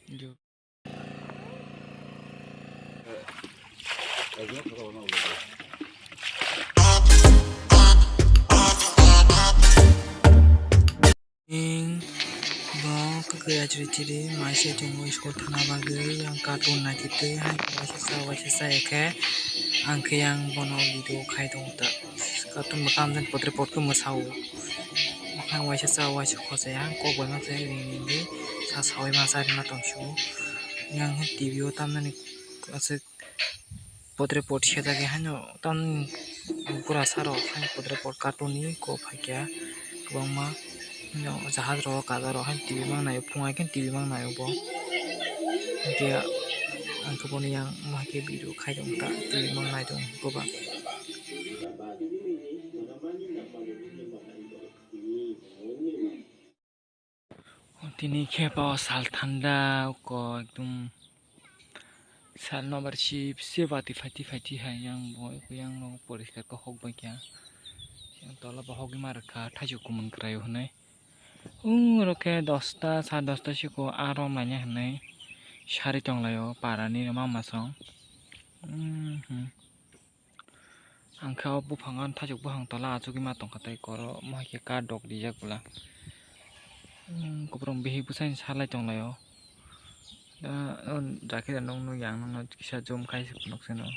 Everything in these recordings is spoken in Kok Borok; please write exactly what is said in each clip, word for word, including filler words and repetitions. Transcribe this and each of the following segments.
Ing bo kwkwi achukgwi chiri mai se tongo school thana bagwi. Yang cartoon naitwi twi hai waisa cha waisa cha ya khe ang khe yang bono video khai tongo ta. Cartoon bo tamjani potre pot khe mwsao. Hai waisa cha waisa khochai ang kok bai ma chai ring ring di sa sawi ma cha ri ma tong sio. Yang T V o tamjani aswk potre pot sejagwi haino tamni bura saro hai potre pot cartoon ni kok phaikya kwbangma. Jahaj rok kaja rok hai T V mang naio phung hai khe T V mang naio bo. Hinkhe ang khe bono yang ma hai khe video khai tong ta T V mang nai tong goba. Tini khe bo sal thanda uko ekdom sal nobar si se bati phaiti phaiti hai yang bo yang no poriskar khe hok bai kha. Yang tola bo hogwi ma rwkha thaisuk kumun kwraio hwnwi. Oro khe dosta sade dosta siko aro manya hwnwi sari tonglaio parani mama song. Ang khe o buphang o thaisuk buphang tola achugwi ma tongkha tei koro mohai khe kar dok rijak bwla. Kwprwng bihik bwsani salai tonglaio. Da o jakheda nuknwi ang nokno kisa zoom khai se phunuk seno.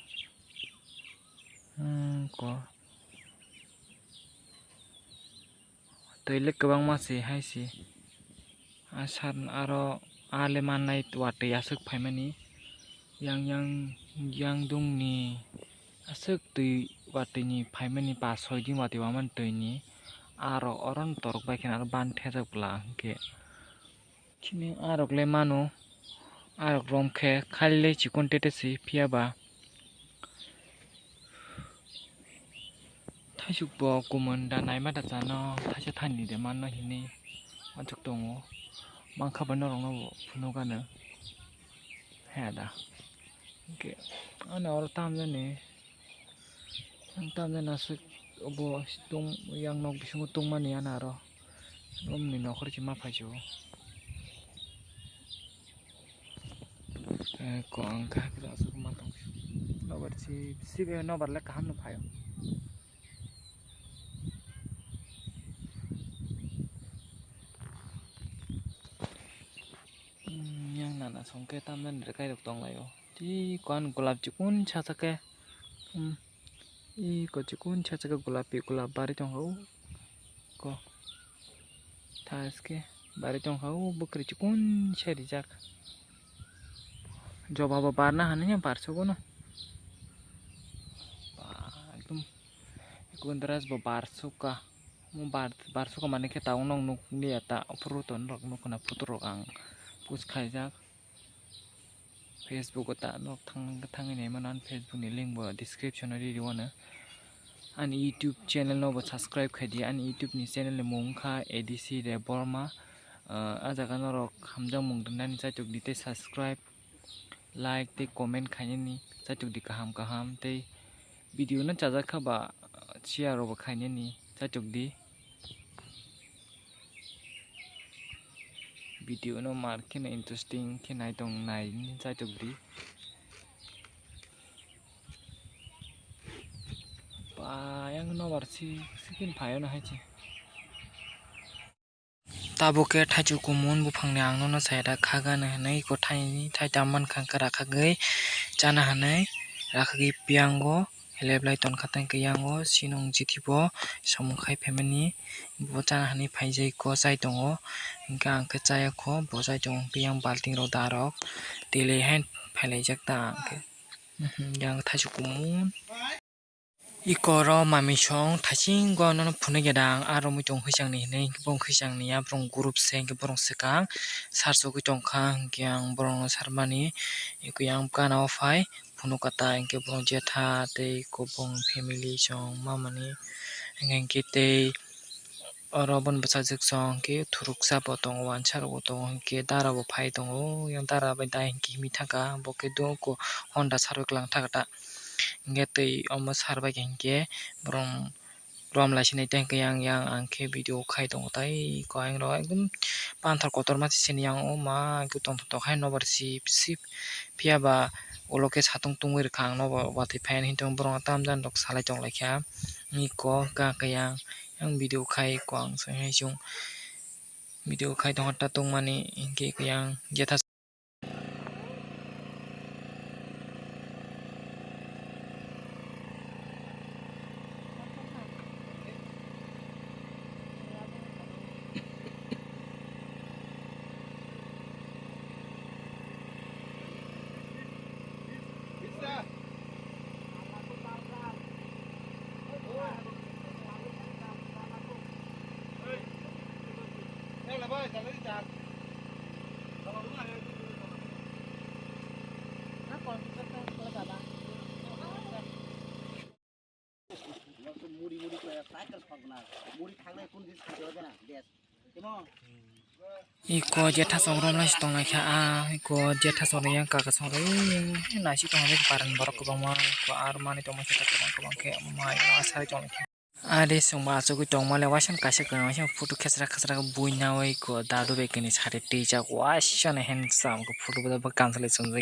Ko. Twi le kwbangma se hai se. Asar aro a le mannai watwi aswk phaimani. Yang, yang, yang dungni aswk twi watwini phaimani pas soi din watwi wamani twini. Aro oro torok bai kheno aro ban thejak bwla hinkhe. Chini arok le mano, arok rom khe khali le chikon tete se phiya ba. Thaisuk bo kumun da naima da chano thaisa thani de mano hinwi uansuk tongo. Mankha bai norok no bo phunuk ano. He da. Hinkhe ano oro tamjani. Ang tamjani aswk bo tong yang nok bisingo tongmani ano aro. Romni nokhor se ma phaisio. Ko ang kha khe aswk ma tong. Nobar si, si be nobar le kaham no phaio. Yang nana song khe tamjani rwkai rok tonglaio. Tei ko ani golap chikon sacha khe. Iko chikon sacha khe golapi golap bari tongkha o. Ko. Thaske bari tongkha o bwkrwi chikon se rijak. Joba bo barna hwnwi barsugo no. Ba, ekdom Kundaras bo barsuka. Mo bar, barsuka mani khe tabuk nok nukliya ta. Aphuru to norok nukna photo rok ang post khaijak. Facebook o ta norok thang, thangwi naimano ani Facebook ni link bo description o riri wano. Ani YouTube channel no bo subscribe khai di. Ani YouTube ni channel ni mung wngkha A D C Debbarma. Ah, ah jaga norok hamjakmung rwnani chaitok di tei subscribe, like tei comment khainani chaitok di kaham kaham tei video no chajak kha ba share rok bo khainani chaitok di. Video no mar kheno interesting khe nai tong nai chaitok di. Ba yang nobar si sikin phaio na hai se. Tabuk khe thaichuk kumun buphangni ang nono sai da kha gana hinwi, iko thaini thaitam mankha khe rakhagwi chana hinwi rakhagwi piyango. Leblai tonkha tei khe yango sinong jiti bo samung khai phaimani bo chana hinwi phaijai ko chai tongo. Hinkhe ang khe chaya kho bo chai tongo, hinkhe yang balting rok da rok twi lai hai phailaijak ta ang khe. Yang thaichuk kumun. Iko oro mamisong thaisingo nono phunukya dang, aro muitung khwichangni hinwi, hinkhe bong khwichangni ya borong group se, hinkhe borong swkang sar chugwi tongkha, hinkhe ang borokno sarmani, iko yang gana o phai phunukha ta, hinkhe borong jetha tei iko bong family chong mamani, hinkhe tei oro boni bwsajwk chong hinkhe thuruksa bo tongo, wansa rokbo tongo, hinkhe dara bo phai tongo, yang dara bai dai hinkhe himwi thangkha, bo khe do iko honda sarwi kwlang thangkha ta. Hinkhe twi omo sar bai khe hinkhe borok Rom lai sinai tei hwnkhe yang, yang ang khe video khai tongo tai ko ayang rok ekdom panthor kotorma se sini yang o ma tongthok hai nobar sip sip phiya ba ulo khe satung tungwi rwkha ang nobar watwi phai hinwi tong borok tam jani rok salai tong lai kha. Ni ko hwnkha khe yang, yang video khai ko ang song hai song video khai tongkha ta tongmani hinkhe yang jetha. Iko jetha chok romlai si tonglai kha, ah, iko jetha chok yang kaka chok rok, naisik tongmani paran borok kwbangma, iko ar manwi tongma khe kwbang kwbang khe mai ma sai tongkha. Ari chwngbo achugwi tongmale waisa kaisa kwrwngwaisa photo khachra khachra buinawi ko dadu bai kini sari twijak waisa handsome khe photo bo kansalai chwngjak.